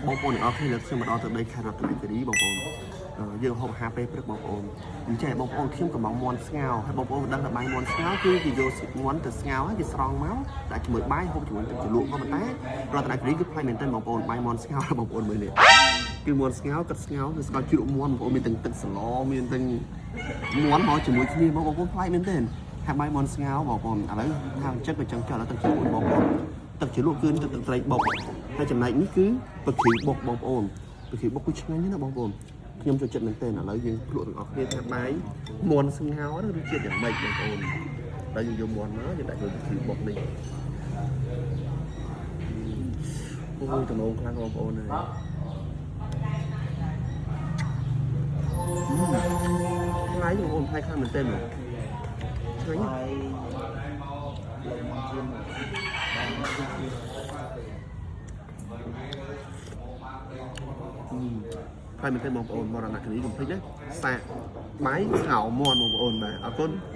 បងប្អូនទាំងអស់គ្នាលើកខ្ញុំមកដល់ទៅដីខេត្តរតនគិរីបងប្អូនយើងហូបអាហារពេលព្រឹកបងប្អូនអញ្ចឹងបងប្អូនខ្ញុំកំងមាន់ស្ងោរហើយបងប្អូនមិនដឹងថាបាយមាន់ស្ងោរគឺគេយកមាន់ទៅស្ងោរហើយគេស្រង់មកដាក់ជាមួយបាយហូបជាមួយទឹកជ្រលក់ក៏ប៉ុន្តែរតនគិរីគឺប្លែកមែនទែនបងប្អូនបាយមាន់ស្ងោរបងប្អូនមើលនេះគឺមាន់ស្ងោរកាត់ស្ងោរគឺស្ងោរជ្រក់មាន់បងប្អូនមានទាំងទឹកសឡមានទាំងមាន់មកជាមួយគ្នាបងប្អូនប្លែកមែនទែនហើយបាយមាន់ស្ងោរបងប្អូនឥឡូវថាចិត្តក៏ចង់ចោលទឹកជ្រលក់បងប្អូនទឹកជ្រលក់គឺទឹកទឹកត្រីបុកហើយចំណែកនេះគឺពគ្រីបុកបងប្អូនពគ្រីបុកគឺឆ្ងាញ់ណាស់បងប្អូនខ្ញុំចូលចិត្តមែនទែនឥឡូវយើងភ្លក់ទាំងអស់គ្នាថាបាយមាន់ស្ងោរហ្នឹងរសជាតិយ៉ាងម៉េចបងប្អូនដល់យើងយកមាន់មកយើងដាក់ចូលពគ្រីបុកនេះអូយតំណងខ្លាំងបងប្អូនហើយ ថ្លៃបងប្អូនថ្លៃខ្លាំងមែនទែនមកឆ្ងាញ់ណាស់ ហើយលើមកជាង ថ្លៃមែនទែនបងប្អូនមរណគិរីកុំភ្លេចណាសាកបាយស្ងោរមាន់បងប្អូនបាទអរគុណ។